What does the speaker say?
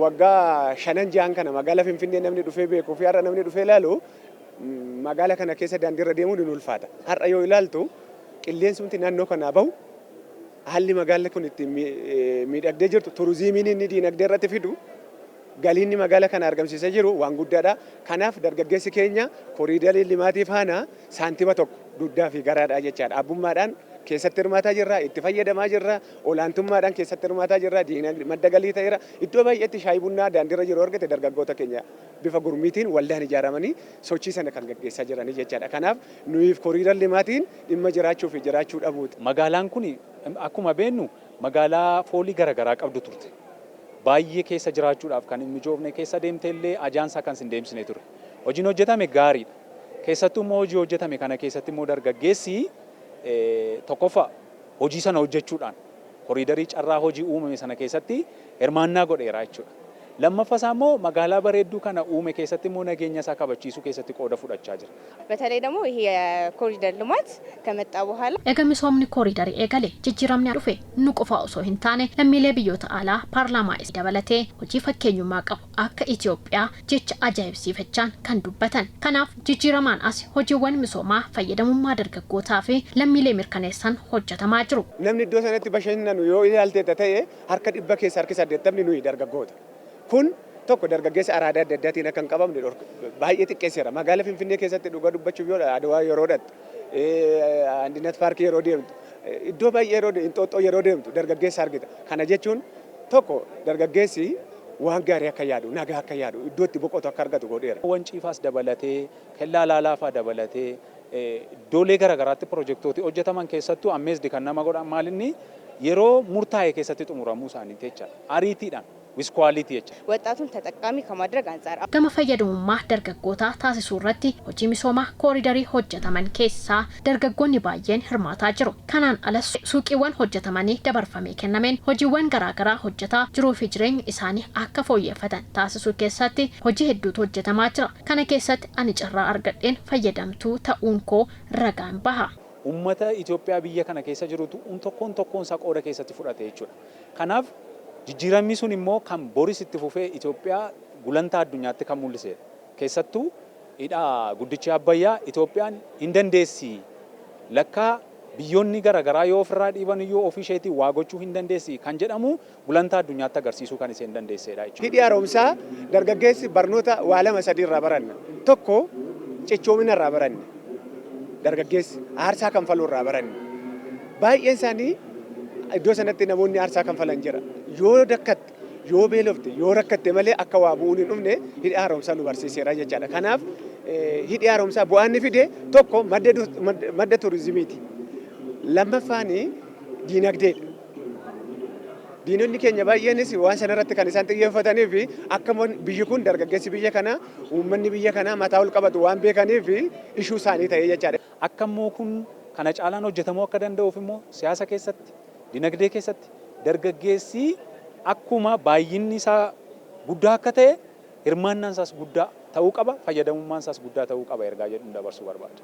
Waggaa shanan ja'an kana magaalaa Finfinnee namni dhufee beekuu fi har'a namni dhufee ilaalu, magaala kana keessa daandiirra deemuun hin ulfaata. Har'a yoo ilaaltu, qilleensumti naannoo kanaa bahu, haalli magaalli kun ittiin miidhagdee jirtu, turizimiin inni diinagdee irratti fidu, galiin magaala kana argamsiisee jiru waan guddaadha. Kanaaf dargaggeessi keenya koriidarii limaatii faana saantima tokko dugdaa fi garaadha jechaadha. Abbummaadhaan keessatti hirmaataa jirra, itti fayyadamaa jirra, olaantummaadhaan keessatti hirmaataa jirra, madda galii ta'eera. Iddoo baay'eetti shaayii bunnaa daandiirra jiru argate, dargaggoota keenya bifa gurmiitiin waldaan ijaaramanii sochii sana kan gaggeessaa jiranii jechaadha. Kanaaf nuyiif koriidar limaatiin dhimma jiraachuu fi jiraachuu dhabuuti. Magaalaan kun akkuma beennu magaalaa foolii garaagaraa qabdu turte. Baay'ee keessa jiraachuudhaaf kan hin mijoofne, keessa deemtee illee ajaansaa kan sin deemsine ture. Hojiin hojjetame gaariidha. Keessattuu immoo hojii hojjetame kana keessatti immoo dargaggeessi tokkoffaa hojii sana hojjechuudhaan koriidarii carraa hojii uumame sana keessatti hirmaannaa godheera jechuudha. Lammaffaa isaa immoo magaalaa bareedduu kana uume keessatti immoo nageenya isaa kabachiisuu keessatti qooda fudhachaa jira. በተለይ ደግሞ ይሄ የኮሪደር ልማት ከመጣ በኋላ Eega misoomni kooriidarii eegale jijjiiramni dhufe nu qofa osoo hin taane, lammiilee biyyoota alaa paarlaamaa dabalatee hojii fakkeenyummaa qabu akka Itoophiyaa jecha ajaa'ibsiifachaan kan dubbatan. Kanaaf jijjiiramaan as hojiiwwan misoomaa fayyadamummaa dargaggootaa fi lammiilee mirkaneessan hojjetamaa jiru. Namni iddoo sanatti bashannanu yoo ilaalteetta ta'e, harka 100 keessa harki 80ni nuyi dargaggoota. Kun tokko dargaggeessa araadaa adda addaatiin akka hin qabamne baay'ee xiqqeesseera. Magaalaa Finfinnee keessatti dhugaa dubbachuuf yoo Adawaa yeroo dhattu, Andinet Paarkii yeroo deemtu, iddoo baay'ee yeroo Inxooxxoo yeroo deemtu dargaggeessa argita. Kana jechuun tokko dargaggeessi waan gaarii akka yaadu, nagaa akka yaadu, iddoo itti boqotu akka argatu godheera. Wanciifaas dabalatee, kellaa laalaafaa dabalatee, iddoolee garaagaraatti pirojektooti hojjetaman keessattuu amazed kan nama godhan maalinni yeroo murtaa'e keessatti xumuramuu isaaniiti jechaadha. Ariitiidhaan, with quality jecha. ወጣቱን ተጠቃሚ ከማድረግ አንጻር Gama fayyadamummaa dargaggootaa taasisuu irratti hojii misoomaa kooriidarii hojjetaman keessaa dargaggoonni baay'een hirmaataa jiru. Kanaan alas suuqiiwwan hojjetamanii dabarfamee kennameen hojiiwwan garaagaraa hojjetaa jiruu fi jireenya isaanii akka fooyyeffatan taasisuu keessatti hojii hedduutu hojjetamaa jira. Kana keessatti ani carraa argadheen fayyadamtuu ta'uun koo ragaan baha. Uummata Itoophiyaa biyya kana keessa jirutu tokkoon tokkoon isaa qooda keessatti fudhate jechuudha. Kanaaf jijjiiramni sun immoo kan boris itti fufee Itoophiyaa gulantaa addunyaatti kan mul'isedha. Keessattuu hidha guddichi Abbayyaa Itoophiyaan hin dandeessi. Lakkaa biyyoonni garaagaraa yoo ofirraa dhiiban iyyuu ofii isheetii waa gochuu hin dandeessi kan jedhamu gulantaa addunyaatti agarsiisuu kan isheen dandeessedha jechuudha. Hidhi haaromsaa dargaggeessi barnoota waa lama sadii irraa baranna. Tokko cichoomina irraa baranne. Dargaggeessi aarsaa kanfaluu irraa baranne. Baay'een isaanii iddoo sanatti namoonni aarsaa kanfalan jira. Yoo dakkatte, yoo beelofte, yoo rakkatte malee akka waa bu'uun hin dhufne hidhi haaromsaa nu barsiiseera jechaadha. Kanaaf hidhi haaromsaa bu'aan inni fide tokko madda turizimiiti. Lammaffaan diinagdeedha. Diinonni keenya baay'eenis waan sanarratti kan isaan xiyyeeffatanii fi akka biyyi kun, dargaggeessi biyya kanaa, uummanni biyya kanaa mataa ol qabatu waan beekaniif ishuu isaanii ta'ee jechaadha. Akka immoo kun kana caalaan hojjetamuu akka danda'uuf immoo siyaasa keessatti, dinagdee keessatti dargaggeessi akkuma baay'inni isaa guddaa akka ta'e hirmaannaan isaas guddaa ta'uu qaba, fayyadamummaan isaas guddaa ta'uu qaba ergaa jedhuun dabarsuu barbaada.